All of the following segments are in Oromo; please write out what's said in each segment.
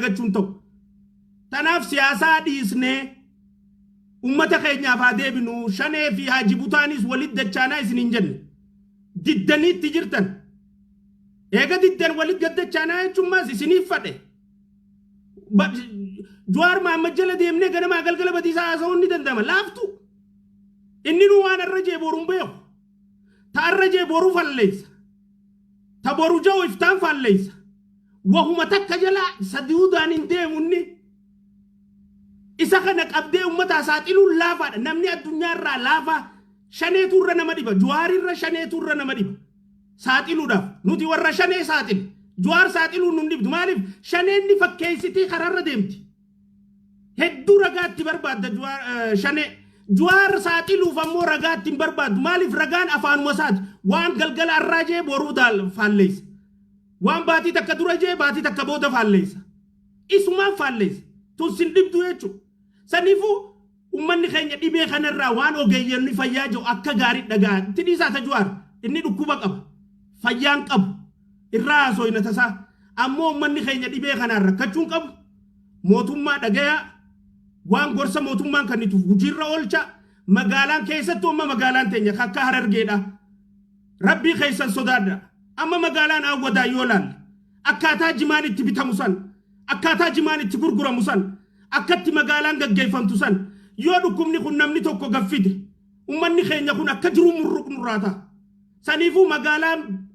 dalagachuun ta'u. Tanaaf siyaasaa dhiisnee ummata keenyaaf haa deebinu. Shanee fi Haaji Butaanis walitti dachaanaa isin hin jenne. Diddaniitti jirtan. Eega diddan walitti gaddachaanaa jechuun maas isiniif fadhe. Jawaar Mahammad jala deemnee ganamaa galgala badiisaa haasa'uun ni danda'ama. Laaftu. Inni nu waan arra jee boru hin beeku. Ta arra jee boru falleessa. Ta boru ja'u iftaan falleessa. Wahuma takka jala sadiudaan hin deemu inni. Isa kana qabdee uummataa saaxiluun laafaadha. Namni addunyaa irraa laafaa shaneetu irra nama dhiba. Jawaarirra shaneetu irra nama dhiba. Saaxiluudhaaf nuti warra shanee saaxile. Jawaar saaxiluun nun dhibdu. Maaliif shaneen ni fakkeessitii karaarra deemti. Hedduu ragaatti barbaadda shanee. Jawaar saaxiluuf ammoo ragaatti hin barbaaddu. Maaliif ragaan afaanuma isaati. Waan galgala arraa jee boruu faalleessa. Waan baatii takka dura jee baatii takka booda faalleessa. Isumaan faalleessa. Tun sin dhibdu jechuudha. Saniifuu uummanni keenya dhibee kanarraa waan ogeeyyonni fayyaa jiru akka gaarii dhagaa. Itti dhiisaa ta Jawaar. Inni dhukkuba qaba. Fayyaan qabu. Irraa haasooyna tasaa. Ammoo uummanni keenya dhibee kanaan rakkachuun qabu. Mootummaa dhagayaa. Waan gorsa mootummaan kennituuf hojiirra oolcha. Magaalaan keessattuu amma magaalaan teenya akka Harargeedha. Rabbii keessan sodaadha. Amma magaalaan Awwadaa yoo laalle akkaataa jimaan itti bitamu san, akkaataa jimaan itti gurguramu san, akkatti magaalaan gaggeeffamtu san, yoo dhukkubni kun namni tokko gaffide uummanni keenya kun akka jiru murruq nurraa ta'a. Saniifuu magaalaan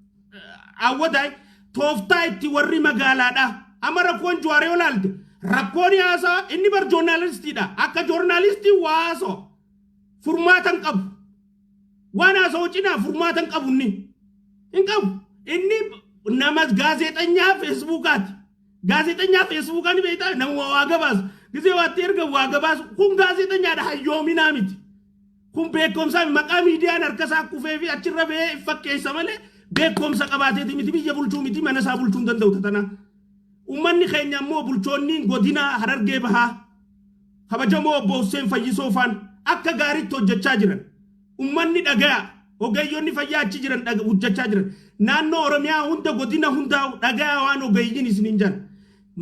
Awwadaa tooftaa itti warri magaalaadha. Amma rakkoon Jawaar yoo laalte rakkoon haasaa inni bar joornaalistiidha. Akka joornaalistii waa haasoo furmaata hin qabu. Waan haasa'u cinaa furmaata hin qabu inni. Hin qabu. Inni nama gaazexanyaa Feesbuukaati. Gaazexanyaa Feesbuukaa ni beektaa, nama waa gabaasu. Gisee waatti erga waa gabaasu kun gaazexanyaadha, hayyoominaa miti. Kun beekumsaa maqaa miidiyaan harka isaa kufee fi achirra ba'ee fakkeessa malee beekumsa qabaateeti miti, biyya bulchuu miti, mana isaa bulchuu hin danda'u tatanaa. Uummanni keenya ammoo bulchoonni godina Harargee Bahaa kabajamoo obbo Hussein Fayyisoo faan akka gaariitti hojjechaa jiran. Uummanni dhagaya, ogeeyyonni fayyaa achi jiran hojjechaa jiran. Naannoo Oromiyaa hunda, godina hundaa dhagaya waan ogeeyyiin isiniin jiran.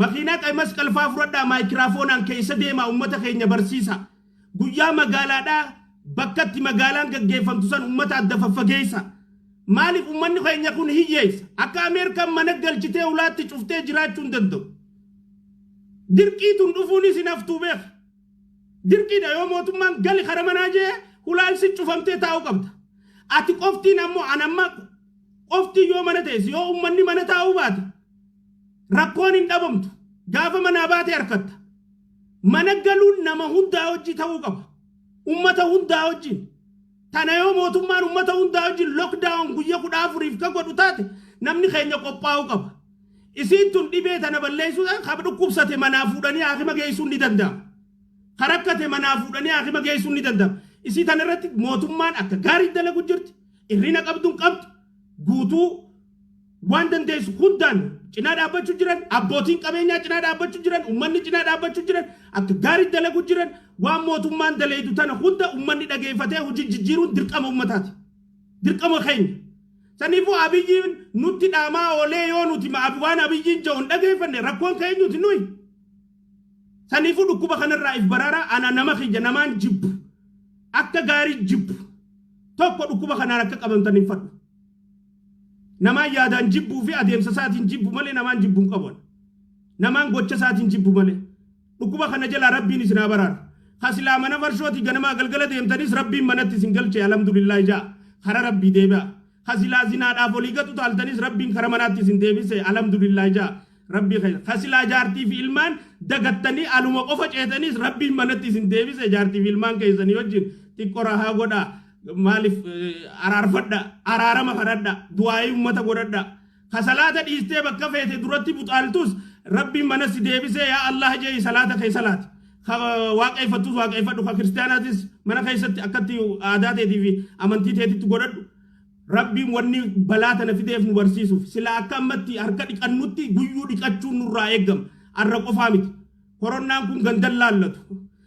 Makiinaa ቀይ መስቀል faa fudhadhaa, maayikiraafoonaan keessa deemaa uummata keenya barsiisa. Guyyaa magaalaadhaa bakkatti magaalaan gaggeeffamtu san uummata adda faffageessa. Maaliif uummanni keenya kun hiyyeessa? Akka Ameerikaan mana galchitee ulaatti cuftee jiraachuu hin danda'u. Dirqiituun dhufuunis hin haftuu beeka. Dirqiidha, yoo mootummaan gali kara manaa jee hulaan si cufamtee taa'uu qabda. Ati qoftiin ammoo an amma qoftiin yoo mana teesse, yoo uummanni mana taa'uu baate rakkoon hin dhabamtu. Gaafa manaa baate harkatta. Mana galuun nama hundaa hojii ta'uu qaba. Uummata hundaa wajjin. Tana yoo mootummaan uummata hundaa wajjin lockdown guyya 14f ka godhu taate namni keenya qophaa'uu qaba. Isiin tun dhibee tana balleessuudhaan kan dhukkubsate manaa fuudhanii haakima geessuun ni danda'ama. Kan rakkate manaa fuudhanii haakima geessuun ni danda'ama. Isii tana irratti mootummaan akka gaarii dalagu jirti. Irrina qabduun qabdu guutuu waan dandeessu hundaan cinaa dhaabbachuu jiran, abbootiin qabeenyaa cinaa dhaabbachuu jiran, uummanni cinaa dhaabbachuu jiran, akka gaarii dalagu jiran. Waan mootummaan daleedu tana hunda uummanni dhageeffatee hojii jijjiiruun dirqama uummataati. Dirqama keenya. Saniifuu Abiyyiin nutti dhaamaa oolee yoo nuti waan Abiyyiin jedhu hin dhageeffanne rakkoon keenyuti nuyi. Saniifuu dhukkuba kanarraa if baraaraa. Ana nama kiyya namaan jibbu. Akka gaarii jibbu. Tokko dhukkuba kanaan akka qabamtan hin fadhu. Namaan yaadaan jibbuu fi adeemsa isaatiin jibbu malee namaan jibbu hin qabu. Namaan gocha isaatiin jibbu malee. Dhukkuba kana jalaa Rabbiin isin haa baraaru. Kasilaa mana farshooti ganamaa galgala deemtanis Rabbiin manatti isin galche, alhamdulillah ja'a. Kara Rabbii deebi'a. Kasilaa zinaadhaaf olii gatu taaltanis Rabbiin kara manaatti isin deebise, alhamdulillah ja'a. Rabbii keessa. Kasilaa jaartii fi ilmaan dagattanii aluma qofa ceetanis Rabbiin manatti isin deebise, jaartii fi ilmaan keessanii wajjin xiqqoo rahaa godhaa. Maaliif araarfadha, araarama kadhadha, du'aayii uummata godhadha. Ka salaata dhiistee bakka feete duratti buxaaltus Rabbiin mana si deebisee yaa Allah jee salaata kee salaati. Ka waaqeffattus waaqeffadhu, ka kiristaanaatis mana keessatti akkatti aadaa teetii fi amantii teetitti godhadhu. Rabbiin wanni balaa tana fideef nu barsiisuuf sila akka ammatti harka dhiqannutti guyyuu dhiqachuun nurraa eeggama. Arra qofaa miti. Koronaan kun gandan laallatu.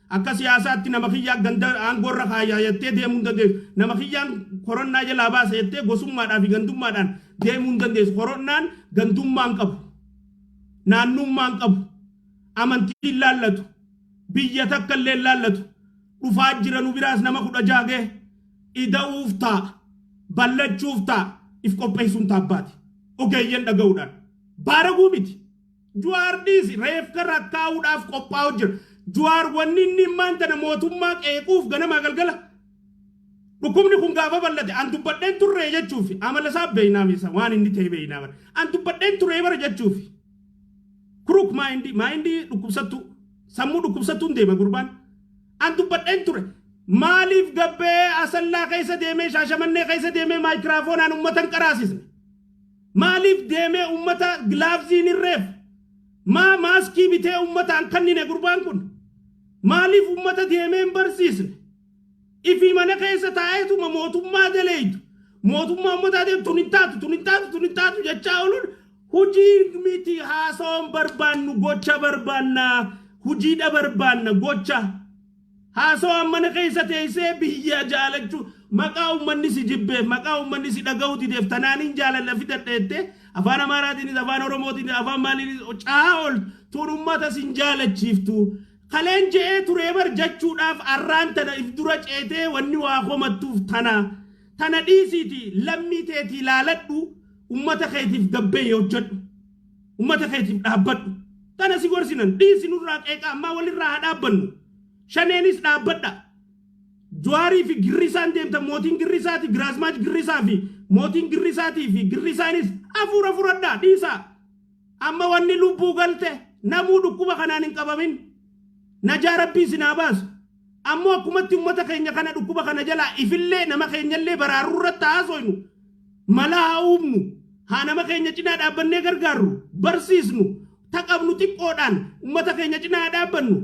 Akka siyaasaatti nama kiyyaa ganda aangoorra kaayaa jettee deemuu hin dandeessu. Nama kiyyaan koronnaa jalaa baasa jettee gosummaadhaa fi gandummaadhaan deemuu hin dandeessu. Koronaan gandummaa hin qabu. Naannummaa hin qabu. Amantii laallatu. Biyya takka illee laallatu. Dhufaa jira, nu biraas nama 16 gahe. Ida'uuf ta'a. Ballachuuf ta'a. If qopheessuun taabbaati. Ogeeyyan dhaga'uudhaan. Baaraguu miti. Jawaar dhiisi, reefka rakkaa'uudhaaf qophaa'u jira. Jawaar wanni inni immaan tana mootummaa qeequuf ganamaa galgala. Dhukkubni kun gaafa bal'ate an dubbadheen turree jechuufi, amala isaa beeynaa misa, waan inni ta'e beeynaa bara. An dubbadheen turee bara jechuufi. Crook mindii dhukkubsattuu, sammuu dhukkubsattuun deema gurbaan. An dubbadheen ture. Maaliif gabbee Asallaa keessa deemee, Shaashamannee keessa deemee maayikiraafoonaan uummata hin qaraasisne? Maaliif deemee uummata gilaavziin hirreef? Maa maaskii bitee uummataan kennine gurbaan kun? Maaliif uummata deemee hin barsiisne? Ifii mana keessa taa'eetuma mootummaa daleeytu. Mootummaa uummataa deemu, tun hin taatu, tun hin taatu, tun hin taatu jechaa ooluun hujii miti. Haasawan barbaannu, gocha barbaanna, hujiidha barbaanna, gocha. Haasawaan mana keessa teessee biyya jaalachuu, maqaa uummanni si jibbeef, maqaa uummanni si dhaga'uu dideef, tanaaniin jaalala fidadheette, afaan Amaaraatiinis, afaan Oromootiinis, afaan maaliinis caa ol tun uummata sin jaalachiiftu. Kaleen je'ee turee bar jechuudhaaf arraan tana if dura ceetee wanni waa komattuuf tana. Tana dhiisiiti lammii teetii laaladhu, ummata keetiif gabbee hojjedhu. Ummata keetiif dhaabbadhu. Tana si gorsinan, dhiisi, nurraa qeeqa, ammaa walirraa haa dhaabbannu. Shaneenis dhaabbadha. Jawaarii fi Girrisaan deemtan, mootiin Girrisaati, Giraazmaach Girrisaa fi mootiin Girrisaatii fi Girrisaanis hafuura fudhadhaa, dhiisaa. Amma wanni lubbuu galte, namuu dhukkuba kanaan hin qabamin. Najaa Rabbii isin haa baasu. Ammoo akkumatti ummata keenya kana dhukkuba kana jalaa ifillee nama keenyallee baraaruu irratti haasoynu. Mala haa uumnu. Haa nama keenya cinaa dhaabbannee gargaarru. Barsiisnu. Taqabnu xiqqoodhaan ummata keenya cinaa haa dhaabbannu.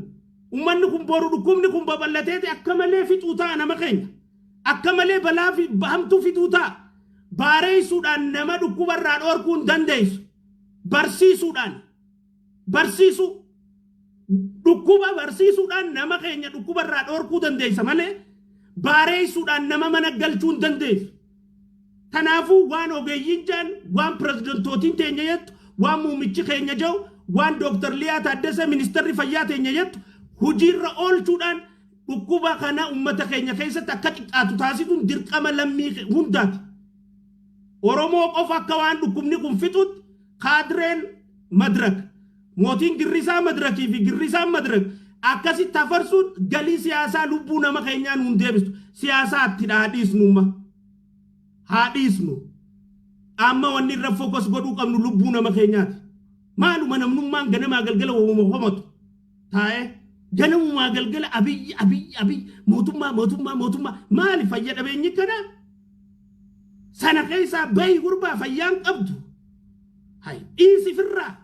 Ummanni kun boru dhukkubni kun babal'ateeti akka malee fixuu ta'a nama keenya. Akka malee balaa fi hamtuu fixuu ta'a. Baareessuudhaan nama dhukkubarraa dhoorkuu hin dandeessu. Barsiisuudhaan. Barsiisuu. Dhukkuba barsiisuudhaan nama keenya dhukkubarraa dhoorkuu dandeessa malee baareessuudhaan nama mana galchuu hin dandeessu. Kanaafuu waan ogeeyyiin jedhan, waan pireezidantootiin teenya jettu, waan muummichi keenya jedhu, waan Dooktar Liyaa Taaddasee ministeerri fayyaa teenya jettu hojiirra oolchuudhaan dhukkuba kana uummata keenya keessatti akka xiqqaatu taasisuun dirqama lammii hundaati. Oromoo qofa akka waan dhukkubni kun fixutti kaadireen Madirak, mootiin Girrisaa Madirakii fi Girrisaan Madirak akkasitti hafarsuun galii siyaasaa lubbuu nama keenyaa nuun deebistu. Siyaasaa itti haa dhiisnumma. Haa dhiisnu. Amma wanni irra focus godhuu qabnu lubbuu nama keenyaati. Maaluma namnummaan ganamaa galgala wamuma homatu taa'ee ganamumaa galgala Abiyyi, Abiyyi, Abiyyi, mootummaa, mootummaa, mootummaa, maali fayya dhabeenyi kana? Sana keessaa bahi gurbaa, fayyaan qabdu. Hay, dhiisi firraa.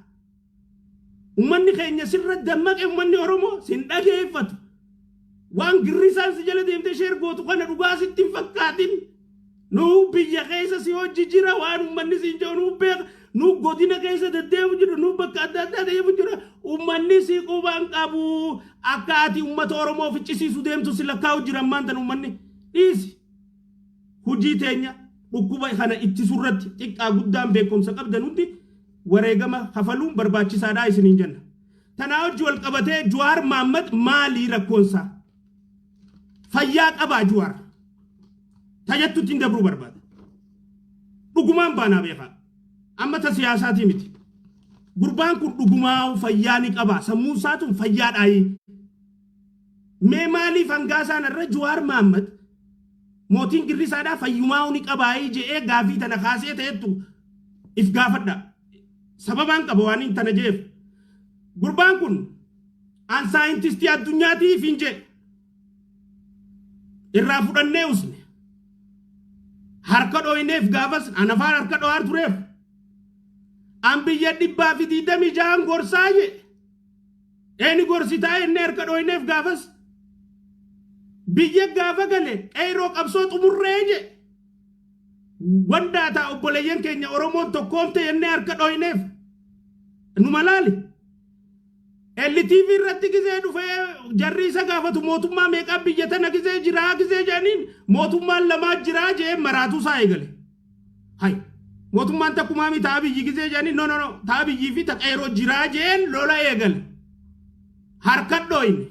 Uummanni keenya sirra dammaqe, uummanni Oromoo sin dhageeffatu. Waan Girrisaan si jala deemtee share gootu kana dhugaa sitti hin fakkaatin. Nuu biyya keessa si hojii jira, waan uummanni siin jedhu nuu beeka. Nuu godina keessa deddeemu jira, nuu bakka adda addaa deemu jira. Uummanni si quban qabu. Akka ati uummata Oromoo ficcisiisu deemtu si lakkaa'u jira ammaan tan uummanni. Dhiisi. Hujii teenya dhukkuba kana ittisurratti xiqqaa guddaan beekumsa qabdan hundi wareegama kafaluun barbaachisaadha isiniin jenna. Tanaa hojii wal qabatee Jawaar Mahaammad maalii rakkoonsaa? Fayyaa qabaa Jawaar? Tajattutti hin dabruu barbaada. Dhugumaan baanaa beekaa. Amma ta siyaasaatii miti. Gurbaan kun dhugumaa fayyaa ni qaba. Sammuun isaatuun fayyaadhaayi. Mee maaliif hangaasaan irra Jawaar Mahaammad mootiin Girrisaadhaa fayyumaa ni qabaayii je'ee gaafii tana kaasee ta'ettu if gaafadha. Sababaan qaba waan hin tana je'eef. Gurbaan kun an saayintistii addunyaatiif hin jedhe. Irraa fudhannee usne. Harka dhooyneef gaafas an afaan harka dho'aa tureef. An biyya 126n gorsaa je. Eeni gorsitaa inni harka dhooyneef gaafas. Biyya gaafa gale qeyroo qabsoo xumurree je. Wandaataa obboleeyyan keenya Oromoon tokkoomte jennee harka dhooyneef. Numa laali. LTV irratti gizee dhufee jarri isa gaafatu, mootummaa meeqaa biyya tana gizee jiraa gizee jedhaniin, mootummaan lamaa jiraa jee maraatuu isaa eegale. Hay, mootummaan takkumaa mi ta'a biyyi gizee jedhaniin, no, no, no, ta'a biyyii fi ta qeeroo jiraa jeen lola eegale. Harka dhooyne.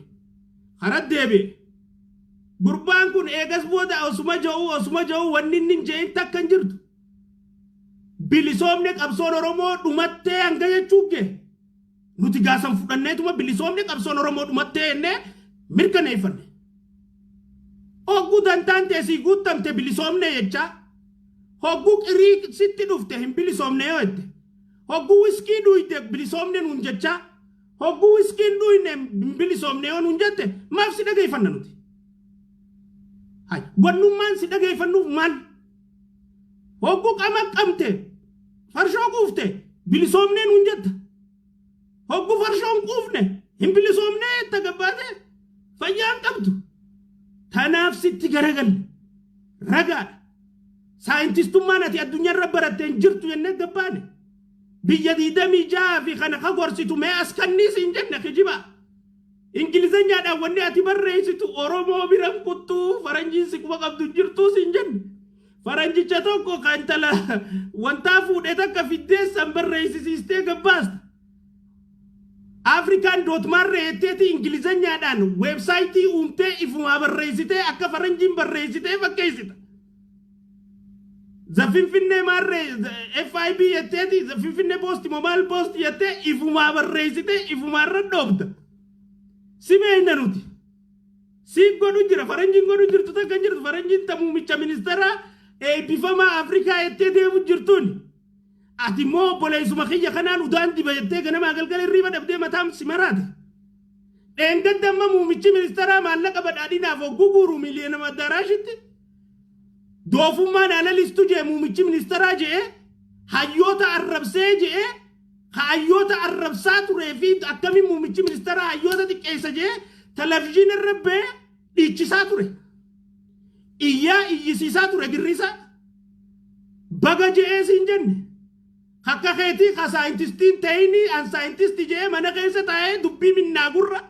Karaa deebi'e. Gurbaan kun eegas booda osuma ja'uu osuma ja'uu, wanni inni hin je'in takka hin jirtu. Bilisoomne, qabsoon Oromoo dhumattee hanga jechuu gee. Nuti gaasan fudhanneetuma bilisoomne, qabsoon Oromoo dhumattee jennee mirkaneeffanne. Hogguu dantaan teessii guuttamte bilisoomne jechaa. Hogguu qirii sitti dhufte hin bilisoomne yoo jette. Hogguu wiskii dhuyde bilisoomne nuun jechaa. Hogguu wiskiin dhuyne hin bilisoomne yoo nuun jette, maaf si dhageeffanna nuti? Hay, wannummaan si dhageeffannuuf maal? Hogguu qama qabte farshoo quufte bilisoomnee nuun jetta. Hogguu farshoo hin quufne hin bilisoomnee jetta gabbaate, fayyaa hin qabdu. Tanaaf sitti garagalle, ragaadha. Saayintistummaan ati addunyaarra baratte hin jirtu jennee gabbaane. Biyya 26 fi kana ka gorsitu mee as kanniis hin jenne, kijiba. Ingilizanyaadhaan wanni ati barreessitu Oromoo biran kuttuu, faranjiin si quba qabdu hin jirtuu siin jenne. Faranjicha tokko kan intala wantaa fuudhee takka fiddeessan barreessisiistee gabbaasta. Afrikaan dot maarree jetteeti Ingilizanyaadhaan website uumtee ifumaa barreessitee akka faranjiin barreessitee fakkeessita. The Finfinnee maarree FIB jetteeti, The Finfinnee Post Mobile Post jettee ifumaa barreessitee ifumaa irra dhoobda. Si beekna nuti. Si godhu jira, faranjiin godhu jirtu takka hin jirtu. Faranjiin ta muummicha ministeeraa eebbifamaa Afrikaa jettee deemu jirtuuni. Ati immoo obboleessuma kiyya kanaan udaan diba jettee ganamaa galgala hirriiba dhabdee mataan si maraate. Dheengadda amma muummichi ministeeraa maallaqa badhaadhinaaf hogguu guuru miiliyoona addaraashitti doofummaan alalistu jee, muummichi ministeeraa jee, hayyoota arrabsee jee, hayyoota arrabsaa turee fi akkamiin muummichi ministeeraa hayyoota xiqqeessa jee televizyiina irra ba'ee dhiichisaa ture. Iyyaa iyyisiisaa ture girrisaa. Baga je'ee siin jenne. Akka keetii ka saayintistiin ta'ini an saayintisti je'ee mana keessa taa'ee dubbii minnaa gurra.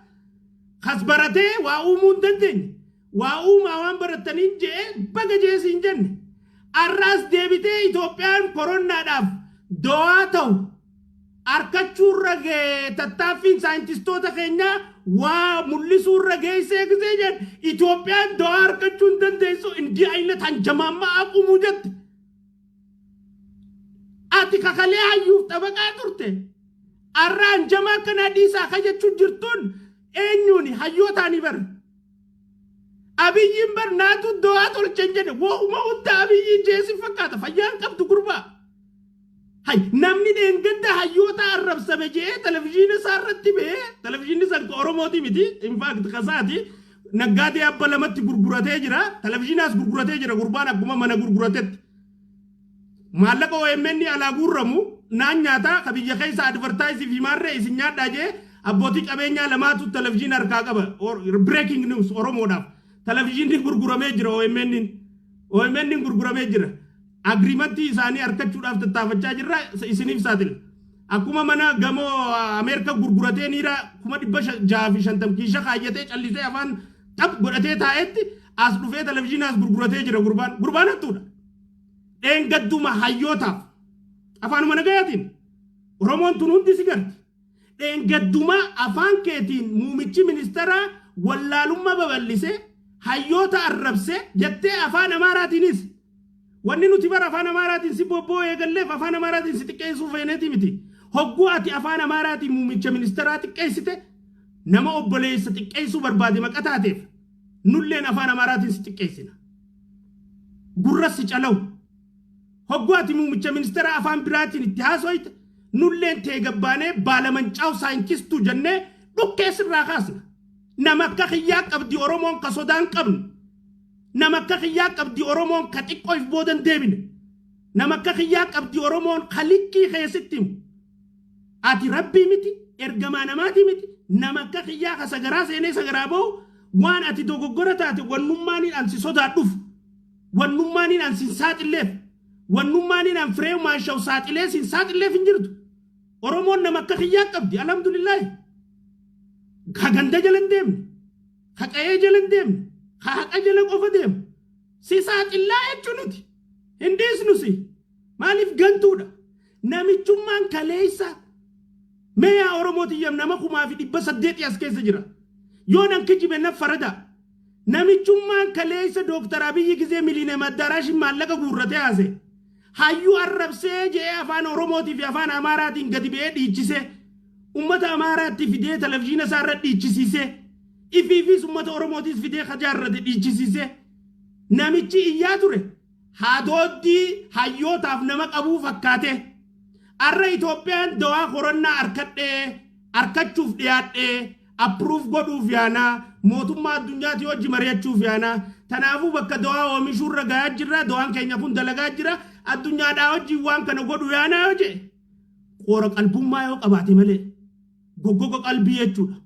Kas baratee waa uumuu hin dandeenye. Waa uumaa waan barattaniin je'ee baga je'ee siin jenne. Arraas deebitee Itoophiyaan koronnaadhaaf do'aa ta'u harkachuurra ga'e, tattaaffiin saayintistoota keenyaa waa mul'isuurra geessee gisee jedhan, Itoophiyaan do'aa harkachuu hin dandeessu እንዲህ አይነት አንጀማማ አቁሙ jette. Ati kakalee hayyuuf xabaqaa turte. Arra anjamaa akkanaa dhiisaa ka jechuun jirtuun eenyuuni? Hayyootaanii bara. Abiyyiin bar naatu do'aa tolche hin jedhe, wo'uma hunda Abiyyiin jeesi fakkaata, fayyaan qabdu gurbaa. Hay, namni dheengadda hayyoota arrabsame jee televizyiina isaa irratti ba'ee, televizyiinni san ka Oromooti miti, in fact kasaati, naggaadee abba lamatti gurguratee jira, televizyiinaas gurguratee jira gurbaan akkuma mana gurguratetti. Maallaqa OMN alaa guurramu naan nyaataa, ka biyya keessa advertise fi maarree isin nyaadhaa jee abbootii qabeenyaa lamaatu televizyiina harkaa qaba. Breaking news Oromoodhaaf. Televizyiinni gurguramee jira OMN. OMN gurguramee jira. Agreement isaanii harkachuudhaaf tattaafachaa jirra, isiniif saaxila. Akkuma mana gamoo Ameerika gurguratee niira 650,000 kiisha kaayyatee callisee afaan xap godhatee taa'etti, as dhufee televizyiinaas gurguratee jira gurbaan. Gurbaan hattuudha. Dheengadduma hayyootaaf afaanuma nagayaatiin Oromoon tun hundi si garti. Dheengadduma afaan keetiin muumichi ministeeraa wallaalummaa babal'ise, hayyoota arrabse jettee afaan Amaaraatiinis. Wanni nuti bara afaan Amaaraatiin si bobboo eegalleef afaan Amaaraatiin si xiqqeessuu feeneeti miti. Hogguu ati afaan Amaaraatiin muumicha ministeeraa xiqqeessite, nama obboleessa xiqqeessuu barbaade maqa taateef, nulleen afaan Amaaraatiin si xiqqeessina. Gurra si calawu. Hogguu ati muumicha ministeeraa afaan biraatiin itti haasoyte, nulleen teegabbaanee baalamancaa'u saayintistuu jennee dhukkee sirraa kaasna. Nama akka kiyyaa qabdi Oromoon ka sodaan qabne. Nama akka kiyyaa qabdi Oromoon ka xiqqoo if boodan deebine. Nama akka kiyyaa qabdi Oromoon ka likkii keessatti himu. Ati rabbii miti, ergamaa namaati miti, nama akka kiyyaa ka sagaraa seenee sagaraa bahu, waan ati dogoggora taate wannummaaniin an si sodaadhuuf, wannummaaniin an sin saaxilleef, wannummaaniin an firee maashaw saaxilee sin saaxilleef hin jirtu. Oromoon nama akka kiyyaa qabdi, alhamdulillaahi. Ka ganda jala hin deemne, ka qa'ee jala hin deemne, ka haqa jala qofa deemu. Si saaxillaa jechuu nuti. Hin dhiisnu si. Maaliif gantuudha? Namichummaan kaleessa Mee yaa Oromoo tiyyam, nama 1800 as keessa jira. Yoo nan kijibe na farada. Namichummaan kaleessa Dooktar Abiyyi gizee Miliineem Addaaraashin maallaqa guurratee haase. Hayyuu arrabsee je'ee afaan Oromootii fi afaan Amaaraatiin gadi ba'ee dhiichisee, ummata Amaaraatti fidee televizyiina isaa irra dhiichisiisee, ifiifis ummata Oromootiis fidee kajaarrate dhiichisiisee, namichi iyyaa ture hadooddii hayyootaaf nama qabuu fakkaate. Arra Itoophiyaan dawaa koronnaa arkadhee, arkachuuf dhiyaadhee, approve godhuuf yaanaa, mootummaa addunyaatii wajji mari'achuuf yaanaa, tanaafuu bakka dawaa oomishuurra gayaa jirra, dawaan keenya kun dalagaa jira, addunyaadhaa wajjin waan kana godhu yaanaa yoo jedhe, qoora qalbummaa yoo qabaate malee, goggoga qalbii jechuudha.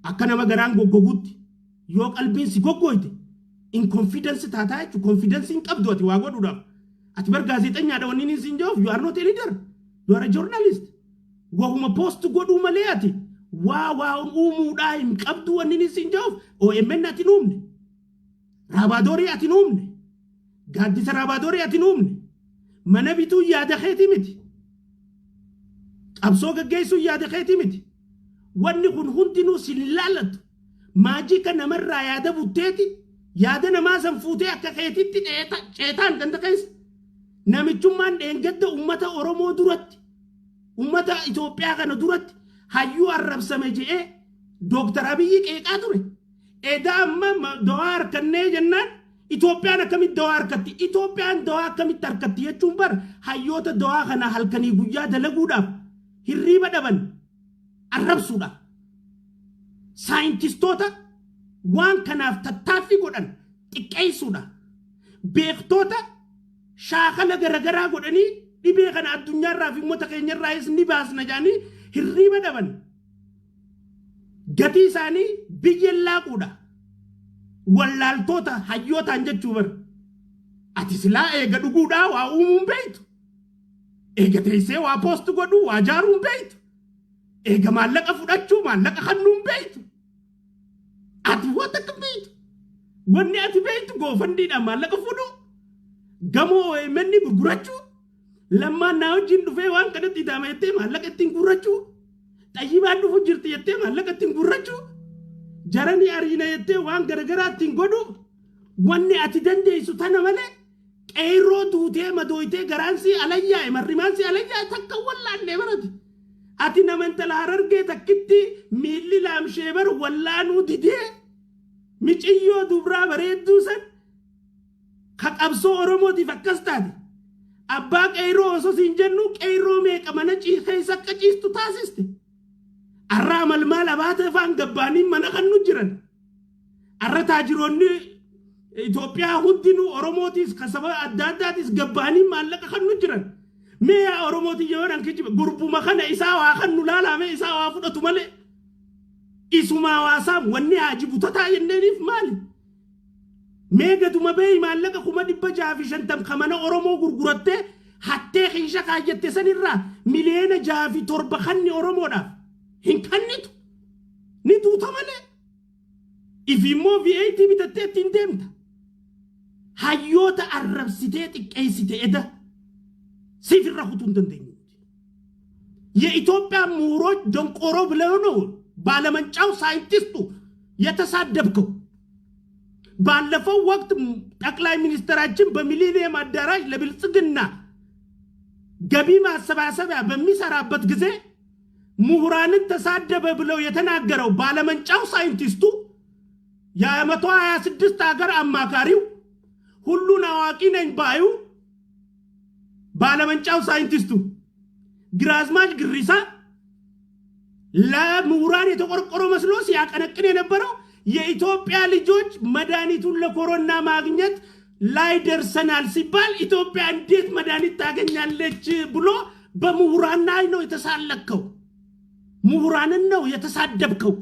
Akka nama garaan goggogutti yoo qalbiin si goggoyte, in confidence taataa jechuudha. Confidence hin qabdu ati waa godhuudhaaf. Ati bar gaazexeenyaadha, wanni inni siin jedhuuf, you are not a leader. You are a journalist. Wahuma post godhuu malee ati waa uumuudhaa hin qabdu. Wanni inni siin jedhuuf, OMN ati hin uumne. Raabaadorii ati hin uumne. Gaaddisa raabaadorii ati hin uumne. Mana bituu yaada keetii miti. Qabsoo gaggeessuu yaada keetii miti. Wanni kun hundinuu sin laallattu. Maajika namarraa yaada butteeti, yaada namaa san fuutee akka keetitti ceetaan ganda keessa. Namichummaan dheengadda ummata Oromoo duratti, ummata Itoophiyaa kana duratti hayyuu arrabsame je'ee Dooktar Abiyyi qeeqaa ture. Edaa amma dawaa harkannee jennaan, Itoophiyaan akkamitti dawaa harkatti? Itoophiyaan dawaa akkamitti harkatti jechuun bar hayyoota dawaa kana halkanii guyyaa dalaguudhaaf hirriiba dhaban arrabsuudha. Saayintistoota waan kanaaf tattaaffii godhan xiqqeessuudha. Beektoota shaakala garagaraa godhanii dhibee kana addunyaarraa fi uummata keenyarraayis ni baasna jedhanii hirriiba dhaban. Gatii isaanii biyyeen laaquudha. Wallaaltoota hayyootaan jechuu bar. Ati silaa eega dhuguudhaa waa uumuun beektu. Eega teessee waa post godhuu, waa jaaruun beektu. Eega maallaqa fudhachuu, maallaqa kennuun beektu. Ati waan takka beektu. Wanni ati beektu GoFundMedhaan maallaqa fudhuu. Gamoo OMN gurgurachuu. Lammaan naa wajjin dhufee waan kanatti idaama jettee maallaqa ittiin guurrachuu. Xayyibaan dhufu jirti jettee maallaqa ittiin guurrachuu. Jaranii ariina jettee waan garagaraa ittiin godhu. Wanni ati dandeessu tana malee, qeerroo duutee madooytee garaan sii alayyaa'e, marrimaan sii alayyaa'e takka wallaallee barate. Ati nama intala Harargee takkitti miilli laamshee bar wallaanuu didee, miciyyoo dubraa bareedduu san ka qabsoo Oromootiif akkas taate. Abbaa qeerroo osoo siin jennu, qeerroo meeqa mana keessa akka ciistu taasiste. Arraa malmaal abaata afaan gabbaanii mana kan nu jiran. Arra taajiroonni Itoophiyaa hundinuu Oromootis kan saba adda addaatis gabbaanii maallaqa kan nu jiran. Mee yaa Oromooti, yoo nan kijibe, gurbuma kana isaa waa kan nu laalame isaa waa fudhatu malee. Isumaa hawaasaam wanni haaji butataa jenneeniif maali? Mee gaduma beeyi, maallaqa 650,000 ka mana Oromoo gurgurattee hattee kiisha kaayyatte sanirraa miliyoona 6 fi 7 kanni Oromoodhaaf hin kannitu. Ni duuta malee. Ifi immoo V8 bitattee ittiin deemta. Hayyoota arrabsitee xiqqeessite eda siif irra kutuu hin dandeenyu. የኢትዮጵያ ምሁሮች ደንቆሮ ብለው ነው ባለመንጫው ሳይንቲስቱ የተሳደብከው። ባለፈው ወቅት ጠቅላይ ሚኒስትራችን በሚሊኒየም አዳራሽ ለብልጽግና ገቢ ማሰባሰቢያ በሚሰራበት ጊዜ ምሁራንን ተሳደበ ብለው የተናገረው ባለመንጫው ሳይንቲስቱ፣ የ126 ሀገር አማካሪው፣ ሁሉን አዋቂ ነኝ ባዩ ባለመንጫው ሳይንቲስቱ ግራዝማች ግሪሳ ለምሁራን የተቆረቆረ መስሎ ሲያቀነቅን የነበረው፣ የኢትዮጵያ ልጆች መድኃኒቱን ለኮሮና ማግኘት ላይ ደርሰናል ሲባል ኢትዮጵያ እንዴት መድኃኒት ታገኛለች ብሎ በምሁራን ላይ ነው የተሳለቅከው። ምሁራንን ነው የተሳደብከው።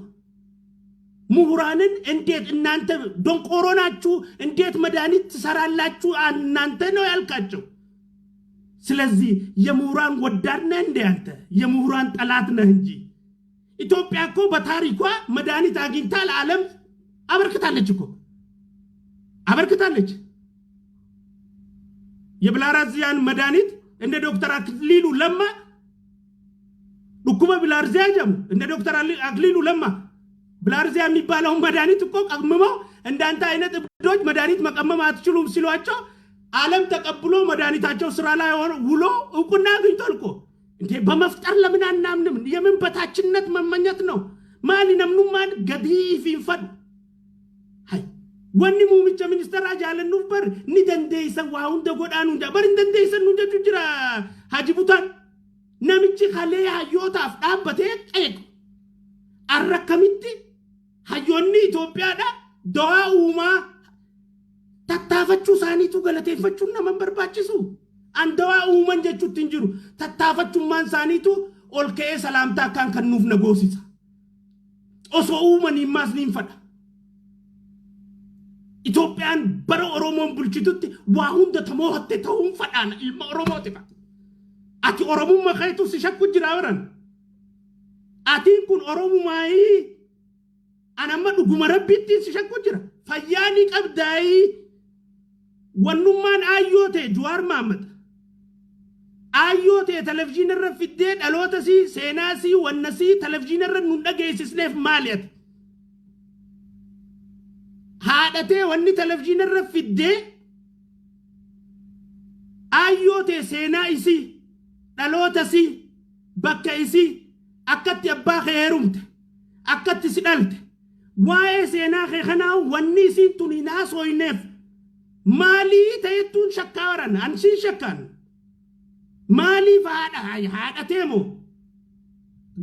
ምሁራንን እንዴት እናንተ ደንቆሮ ናችሁ፣ እንዴት መድኃኒት ትሰራላችሁ እናንተ ነው ያልካቸው። ስለዚህ የምሁራን ወዳድ ነህ እንዴ አንተ? የምሁራን ጠላት ነህ እንጂ። ኢትዮጵያ እኮ በታሪኳ መድኃኒት አግኝታ ለዓለም አበርክታለች እኮ፣ አበርክታለች። የብላራዚያን መድኃኒት እንደ ዶክተር አክሊሉ ለማ Dhukkuba bilhaarziyaa jedhamu እንደ ዶክተር አክሊሉ ለማ ብላርዚያ የሚባለውን መድኃኒት እኮ ቀምመው እንዳንተ አይነት እብዶች መድኃኒት መቀመም አትችሉም ሲሏቸው ዓለም ተቀብሎ መድኃኒታቸው ስራ ላይ ውሎ እውቅና አግኝቷል እኮ። እንዴ፣ በመፍጠር ለምን አናምንም? የምን በታችነት መመኘት ነው? Maali namnummaan gadii fi hin fadhu? Wanni muummicha ministeeraa jaalannuuf bar ni dandeessan, waa hunda godhaa nuun bar hin dandeessan nuun jechuu jira Haji Butaan. Namichi kalee hayyootaaf dhaabbatee qeequ. Arra akkamitti hayyoonni Itoophiyaadha dawaa uumaa tattaafachuu isaaniitu galateeffachuun nama hin barbaachisu. An dawaa uuman jechuutti hin jiru. Tattaafachummaan isaaniitu ol ka'ee salaamtaa akkaan kan nuuf na goosisa. Osoo uumanii maas ni fadha. Itoophiyaan bara Oromoon bulchitutti waa hunda tamoohatte ta'uun fadhaan ilma Oromooti fa'a. Ati Oromummaa keetu si shakku jira baran. Atiin kun Oromumaayii an amma dhuguma Rabbiitti si shakku jira. Fayyaa ni qabdaayii wannummaan aayyoo ta'e Jawaar Mahaammad. Aayyoo ta'e televizyiina irra fiddee dhaloota sii, seenaa sii, wanna sii televizyiina irra nun dhageessisneef maali ati? Haadhatee wanni televizyiina irra fiddee aayyoo ta'e seenaa isii, dhaloota isii, bakka isii, akkatti abbaa kee heerumte, akkatti si dhalte, waa'ee seenaa kee kanaa wanni isiin tun hin haasooyneef maalii ta'ettuun shakkaa baran? An siin shakkaan. Maaliif haadha haadhatee moo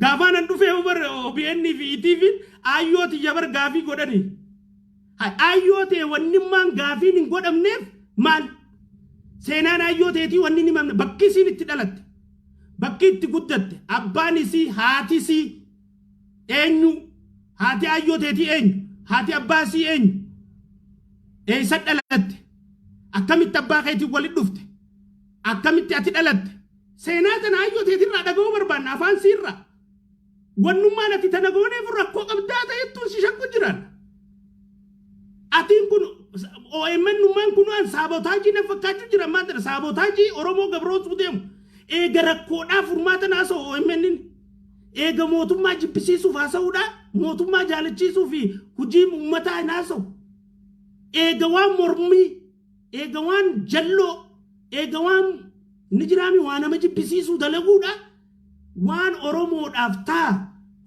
gaafaan an dhufee bar OBN fi ETV aayyoo tiyya bar gaafii godhanii aayyoo ta'e wannimmaan gaafiin hin godhamneef maal? Seenaan aayyoo ta'eetii wanni hin himamne, bakki isiin itti dhalatte, bakki itti guddatte, abbaan isii, haati isii eenyu, haati aayyoo ta'eetii eenyu, haati abbaa isii eenyu, eessa dhalatte, akkamitti abbaa keetiin walitti dhufte, akkamitti ati dhalatte, seenaa tana aayyoo ta'eetirraa dhaga'uu barbaanna afaan siirraa. Wannummaan ati tana gooneef rakkoo qabdaa ta'ettuun si shakku jiran. Atiin kun OMN nummaan kun waan sabotage na fakkaachuu jira ammaan tana, sabotage Oromoo gabroonsuu deemu. Eega rakkoodhaaf furmaata naasa'u OMN eega mootummaa jibbisiisuuf haasa'uudha, mootummaa jaalachiisuu fi hojii uummataa naasa'u. Eega waan mormii, eega waan jalloo, eega waan ni jiraami waa nama jibbisiisuu dalaguudha, waan Oromoodhaaf ta'a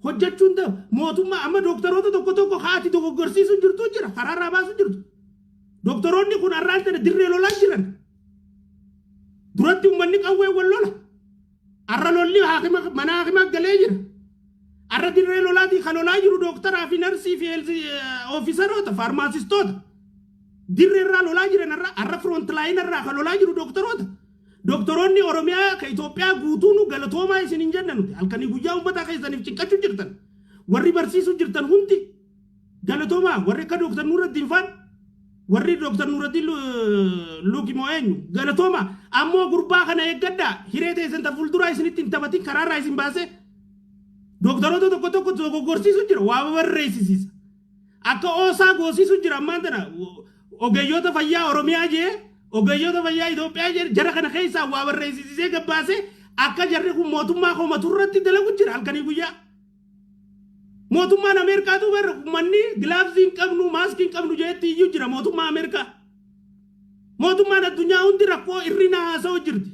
hojjechuun ta'u mootummaa. Amma dooktaroota tokko tokko haati dogoggorsiisuu jirtu jira, karaarraa baasuu jirtu. Doktoroonni kun har'aan tana dirree lolaa jiran. Duratti uummanni qawwee wal lola. Har'a lolli mana haakima galee jira. Har'a dirree lolaatii kan lolaa jiru dooktaraa fi narsii fi ofiisaroota, faarmaasistoota. Dirree irraa lolaa jiran har'a, har'a front line irraa kan lolaa jiru doktoroota. Doktoroonni Oromiyaa ka Itoophiyaa guutuun galatoomaa isin hin jenna nuti. Halkanii guyyaa uummata keessaniif cinqachuu jirtan. Warri barsiisuu jirtan hundi galatoomaa. Warri akka Dooktar Nuurraddiin faan, warri Dooktar Nuurraddiin Luukimoo eenyu, galatoomaa. Ammoo gurbaa kana eeggadhaa, hiree teessan ta fuulduraa isinitti hin taphatin, karaarraa isin baasee doktoroota tokko tokko dogoggorsiisu jira, waa barreessisiisa. Akka oosaa goosiisu jira ammaan tana ogeeyyoota fayyaa Oromiyaa jee, ogeeyyoota fayyaa Itoophiyaa jee, jara kana keessaa waa barreessisiisee gabbaasee akka jarri kun mootummaa komatu irratti dalagu jira halkanii guyyaa. Mootummaan Ameerikaatu bar uummanni gloves hin qabnu, maaskii hin qabnu jeetti iyyuu jira mootummaa Ameerikaa. Mootummaan addunyaa hundi rakkoo irrina haasa'u jirti.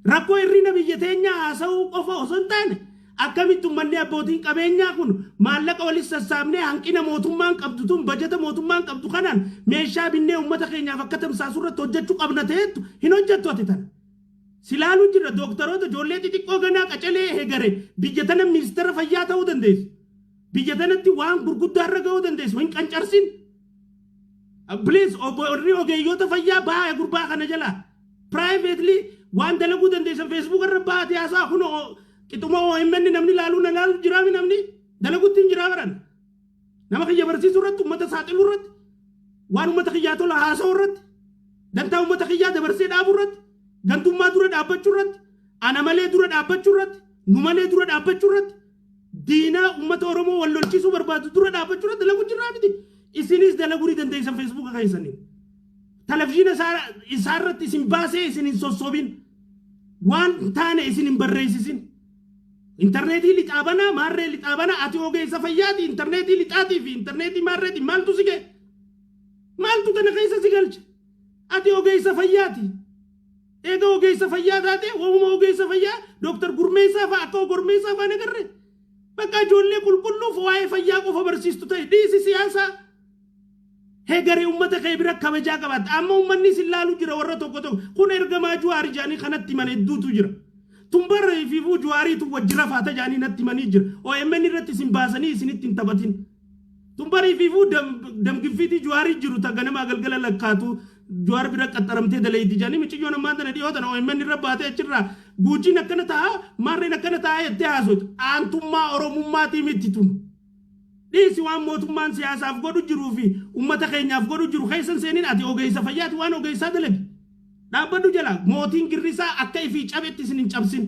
Rakkoo irrina biyya teenyaa haasa'uu qofa osoo hin taane, akkamitti uummanni abbootiin qabeenyaa kun maallaqa walis sassaabnee hanqina mootummaan qabdu tun, bajata mootummaan qabdu kanaan meeshaa binnee uummata keenyaaf akka tamsaasu irratti hojjechuu qabna ta'ettu hin hojjettu ati tana. Silaaluu jira dooktaroota ijoollee xixiqqoo ganaa qacalee hegare biyya tana ministeera fayyaa ta'uu dandeessu. Biyya tanatti waan gurguddaa irra ga'uu dandeessu hin qancarsin. Please, warri ogeeyyoota fayyaa bahaa gurbaa kana jalaa. Privately waan dalaguu dandeessan Facebook irra baatee haasaa kun qixuma OMN namni laaluu na laalu jiraami, namni dalaguutti hin jiraa baran. Nama kiyya barsiisuu irratti, uummata saaxiluu irratti, waan uummata kiyyaa tola haasa'uu irratti, dantaa uummata kiyyaa dabarsee dhaabuu irratti, gantummaa dura dhaabbachuu irratti, ana malee dura dhaabbachuu irratti, nu malee dura dhaabbachuu irratti, diinaa uummata Oromoo wal lolchiisuu barbaadu dura dhaabbachuu irratti dalaguu jirraa miti. Isinis dalaguu ni dandeessan Facebooka keessaniin. Televizyiina isaa irratti isin baasee isin hin sossobin. Waan taane isin hin barreessisin. Intarneetii lixaa banaa, maarree lixaa banaa, ati ogeessa fayyaati. Intarneetii lixaatii fi intarneetii maarreetii maaltu si ga'e? Maaltu kana keessa si galche? Ati ogeessa fayyaati. Eega ogeessa fayyaa taate, waanuma ogeessa fayyaa Dooktar Gurmeessaa fa'a, akka Gurmeessaa fa'a nagarre. Bakka ijoollee qulqulluuf waa'ee fayyaa qofa barsiistu ta'e, dhiisi siyaasaa. Hegaree uummata kee bira kabajaa qabaatta. Amma uummanni isin laalu jira warra tokko tokko. Kun ergamaa Juwaari jedhanii kanatti himan hedduutu jira. Tumbarra ifiifuu Juwaariitu wajji rafaata jedhanii natti himanii jira. OMN irratti isin baasanii isinitti hin taphatin. Tumbarra ifiifuu damgiffiitii Juwaarii jiru ta ganamaa galgala lakkaatu Juwaar bira qaxxaramtee daleeyti jedhanii miciyyoon ammaan tana dhiyoo tana OMN irra baatee achirraa guujiin akkana ta'a, maarreen akkana ta'a jettee haasoftu. Aantummaa Oromummaatii miti tun. Dhiisi, waan mootummaan siyaasaaf godhu jiruu fi uummata keenyaaf godhu jiru keessan seenin. Ati ogeessa fayyaati, waan ogeessaa dalagi. Dhaabbadhu jala. Mootiin girrisaa akka ifii cabetti isin hin cabsin.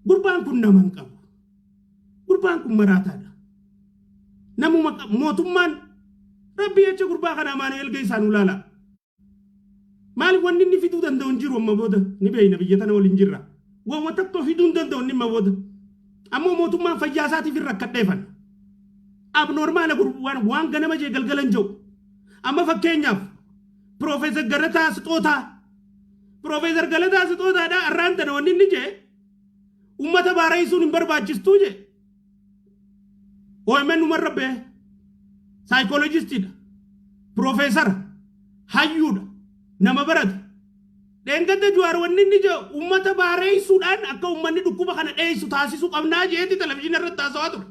Gurbaan kun nama hin qabu. Gurbaan kun maraataadha. Namuma mootummaan rabbi jecha gurbaa kana Amaanu'eel Geessaa nu laala. Maaliif? Wanni inni fiduu danda'u hin jiru amma booda, ni beeyna, biyya tana waliin jirra. Waan tokko fiduu hin danda'u inni amma booda. Ammoo mootummaan fayyaa isaatiif hin rakkadheefan. Abnormal waan ganama jee galgala hin jiru. Amma fakkeenyaaf Piroofeesar Galataa Sixootaa. Piroofeesar Galataa Sixootaadha, arraan tana wanni inni jee uummata baarayisuun hin barbaachistuu jee. OMN numarra bee saayikooloojistiidha. Piroofeesara hayyuudha. Nama barate. Dheengadda Jawaar wanni inni jee uummata baareessuudhaan akka uummanni dhukkuba kana dheessu taasisuu qabnaa jeeti televizyiina irratti haasawaa ture.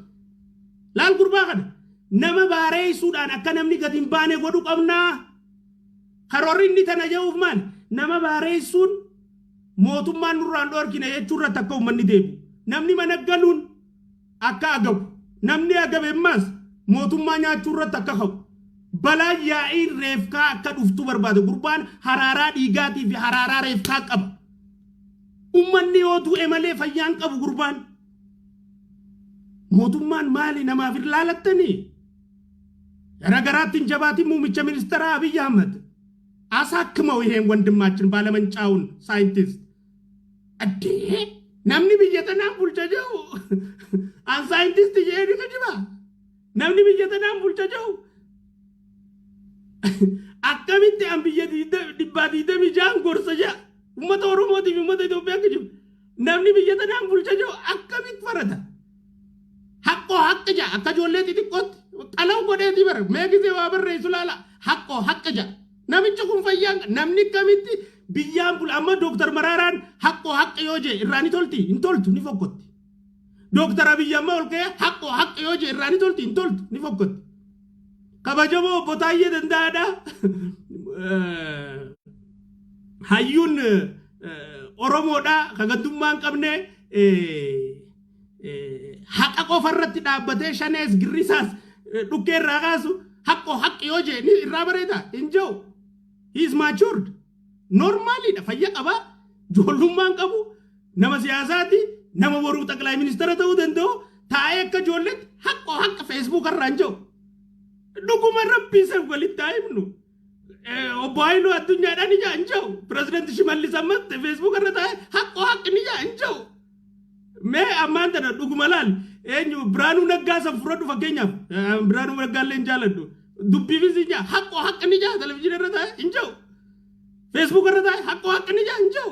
Laal gurbaa kana, nama baareessuudhaan akka namni gadi hin baane godhu qabnaa. Karoorri inni tana jedhuuf maali? Nama baareessuun mootummaan nurraan dhorkine jechuu irratti akka uummanni deebi'u. Namni mana galuun akka agabu. Namni agabe ammas mootummaa nyaachuu irratti akka ka'u. Balaa yaa'iin reefkaa akka dhuftu barbaada. Gurbaan haraaraa dhiigaatii fi haraaraa reefkaa qaba. Uummanni yoo du'e malee fayyaan qabu gurbaan. Mootummaan maali, namaaf hin laalattanii? Gara garaatti hin jabaatin, muummicha ministeeraa Abiyyi Ahmad. አሳክመው ይሄን ወንድማችን ባለመንጫውን ሳይንቲስት። እዴ namni biyya tanaan bulcha jiru an saayintistii jedhee ni kijiba. Namni biyya tanaan bulcha jiru akkamitti an biyya 126n gorsa jaa uummata Oromootiif uummata Itoophiyaa kijiba. Namni biyya tanaan bulcha jiru akkamitti farata? Haqqoo haqqi jaa akka ijoollee xixiqqootti qalaw godheetii bara mee gisee waa barreessu laala, haqqoo haqqi jaa. Namichi kun fayyaan, namni akkamitti biyyaan bula? Amma Dooktar Maraaraan haqqoo haqqi yoo jee irraa ni tolti? Hin toltu, ni fokkotti. Dooktar Abiyyi amma ol ka'ee haqqoo haqqi yoo jee irraa ni tolti? Hin toltu, ni fokkotti. Kabajamoo obbo Taayyee Danda'aadha. Hayyuun Oromoodha ka gandummaa hin qabne, haqa qofa irratti dhaabbatee shanees girrisaas dhukkee irraa kaasu, haqqoo haqqi yoo jee ni irraa bareeda? Hin jiru. He is matured. Normaliidha, fayya qaba, ijoollummaan qabu, nama siyaasaati, nama boruu xaqilaa ministeera ta'uu danda'u taa'ee akka ijoolleetti haqqoo haqqa Facebook irraa hin jiru. Dhuguma rabbii san walitti haa himnu. Obbo Haayiluu addunyaadhaan ni jaa? Hin jiru. Pirezidaanti Shimallis amma Facebook irra taa'ee haqqoo haqqi ni jaa? Hin jiru. Mee ammaan tana dhuguma laal, eenyu, Biraanuu Naggaa san fudhadhu fakkeenyaaf. Biraanuu Naggaa illee hin jaaladhu. Dubbiifis hin jaa, haqqoo haqqa ni jaa televizyiina irra taa'ee? Hin jiru. Facebook irra taa'ee haqqoo haqqa ni jaa? Hin jiru.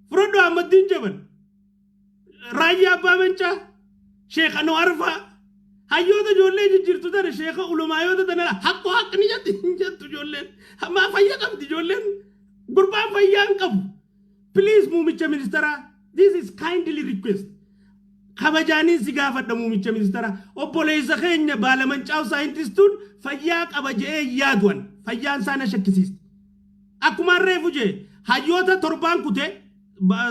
Fudhadhu Ahmaddiin Jabal. Raayyaa Abbaa Mancaa. Sheekh Anwaar fa'a. Hayyoota ijoollee jijjiirtu tana, sheekha ulumaayoota tana, haqqoo haqqa ni jetti? Hin jettu ijoolleen. Maa, fayya qabdi ijoolleen? Gurbaan fayyaa hin qabu. Please, muumicha ministeeraa, this is kindly request. Kabajaaniin si gaafadha, muumicha ministeeraa. Obboleessa keenya baalamancaa'u saayintistuun fayyaa qaba je'ee yaadu'an, fayyaan isaa na shakkisiiste. Akkuma reefu jee hayyoota torbaan kutee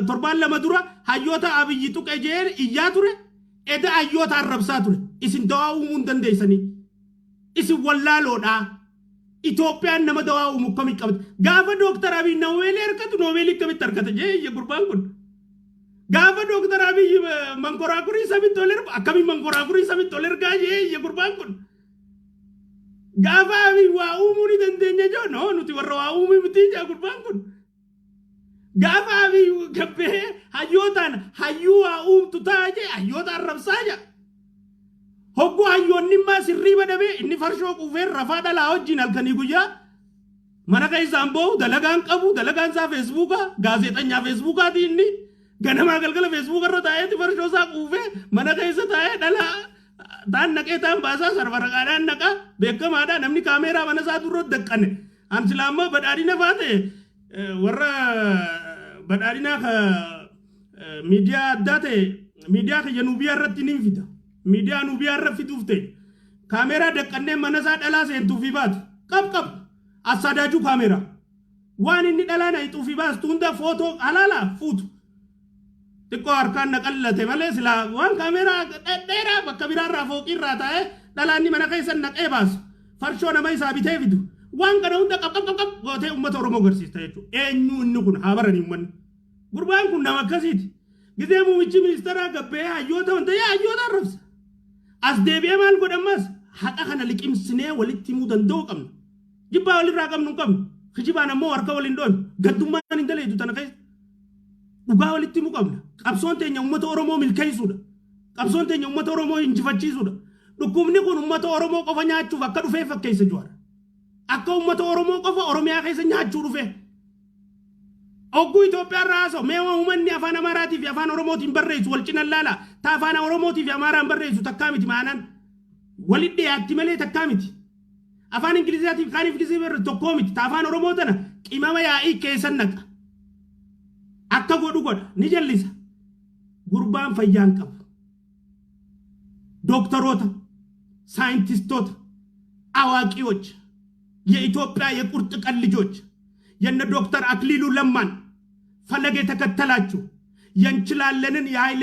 torbaan 2 dura hayyoota Abiyyi tuqe jee iyyaa ture. Eda hayyoota arrabsaa ture. Isin dawaa uumuu hin dandeessanii. Isin wallaaloodhaa. Itoophiyaan nama dawaa uumu akkamitti qabate? Gaafa Dooktar Abiy Noobeelii argatu, Noobeelii akkamitti argata jee iyya gurbaan kun. Gaafa Dooktar Abiy mankoraakurii samitti ol ergu, akkamiin mankoraakurii samitti ol ergaa jee iyya gurbaan kun. Gaafa Abiy waa uumuu ni dandeenya joo, no, nuti warra waa uumuu miti jee gurbaan kun. Gaafa Abiy gabbee hayyootaan hayyuu haa uumtu ta'a jee hayyoota arrabsaa jaa. Hogguu hayyoonni immaa sirrii badhabee inni farshoo quufee rafaa dhalaa wajjin halkanii guyyaa mana keessaan boo'u, dalagaan qabu, dalagaan isaa Feesbuukaa, gaazexanyaa Feesbuukaati. Inni ganamaa galgala Feesbuuka irra taa'eeti farshoo isaa quufee mana keessa taa'ee dhalaa taan naqee taan baasaa sarfaraqaadhaan naqaa beekamaadha. Namni kaameeraa mana isaa dura daqqane an silaa ammoo Badhaadhina faa ta'e, warra Badhaadhinaa ka miidiyaa addaa ta'e, miidiyaa kiyya Nuubiyaa irratti ni fida. Miidiyaa Nuubiyaa irra fiduuf ta'e kaameeraa daqqannee mana isaa dhalaa seentuu fi baatu qab qab assaadaajuu kaameeraa waan inni dhalaa naqxuu fi baastu hunda footoo halaalaa fuutu. Xiqqoo harkaan na qallate malee silaa waan kaameeraa dhedheeraa bakka biraarraa fooqiirraa taa'ee dhalaa inni mana keessa naqee baasu, farshoo nama isaa bitee fidu, waan kana hunda qab qab qab qab gootee uummata Oromoo agarsiista jechuudha. Eenyu inni kun haa baranii uummanni. Gurbaan kun nama akkasiiti. Gizee muummichi ministeeraa gabbee hayyoota wanta yaa hayyoota arrabsa. As deebi'ee maal godhammas haqa kana liqimsinee walitti himuu danda'uu qabna. Jibbaa walirraa qabnu hin qabnu. Kijibaan ammoo harka waliin dhoofnu. Gaddummaan hin daleetu tana keessa. Dhugaa walitti himuu qabna. Qabsoon teenya uummata Oromoo milkeessuudha. Qabsoon teenya uummata Oromoo injifachiisuudha. Dhukkubni kun uummata Oromoo qofa nyaachuuf akka dhufee fakkeessa Jawaar. Akka uummata Oromoo qofa Oromiyaa keessa nyaachuu dhufee. Ogguu Itoophiyaa irraa haasa'u mee uummanni afaan Amaaraatii fi afaan Oromootiin barreessu wal cina laala. Ta afaan Oromootii fi Amaaraan barreessu takkaa miti maanaan. Walit dhiyaatti malee takkaa miti. Afaan Ingilizaatii fi kaan Ingilizii barreessu tokkoo miti. Ta afaan Oromoo tana qimama yaa'ii keessan naqa. Akka godhu godha ni jallisa. Gurbaan fayyaan qabu. Dooktaroota, saayintistoota, አዋቂዎች፣ የኢትዮጵያ የቁርጥ ቀን ልጆች የነ ዶክተር አክሊሉ ለማን ፈለግ የተከተላችሁ የእንችላለንን የኃይሌ